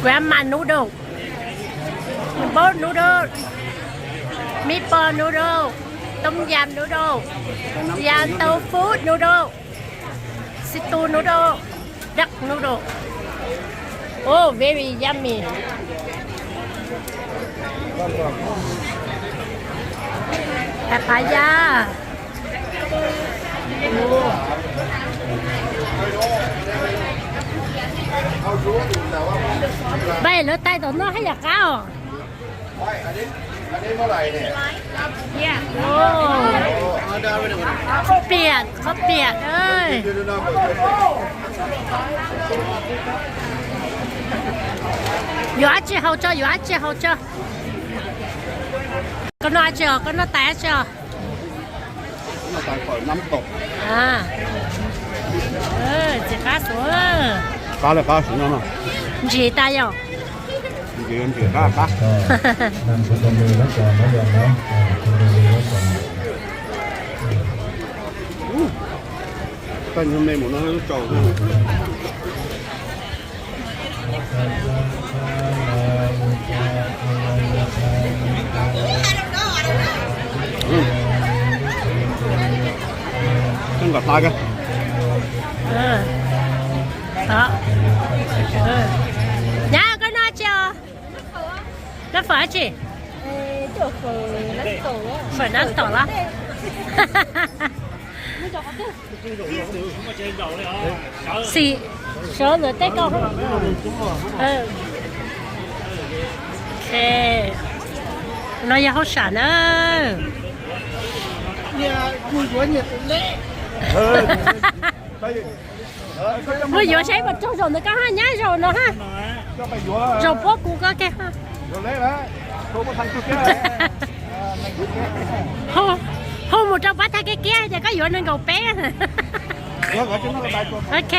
Grandma noodle, boat noodle, meatball noodle, tom yum noodle, yam tofu noodle, stew noodle, duck noodle. Oh, very yummy. Papaya. Peb lawv tais tom no haj yam qab os. Qhob piam, qhob piam. Yuav dab tsi haus tso, yuav dab tsi haus tso. Koj noj dab tsi os, koj noj tais dab tsi os? Txiv qab xwb. Ntsim tas yom. Nyab, koj noj dab tsi os? Noj fawm dab tsi? Fawm nab tom los? Xim, sawv ntawm tej ko. No yog hauj sam na. Mus yuav saib puas raug zaum ntawd ko ha, nyab, zaum no ha. Zaum puab kuv ko ke ha. Hu mus rau pab thaj kiab kiab tias koj yuav nees nkaum peb. Ok.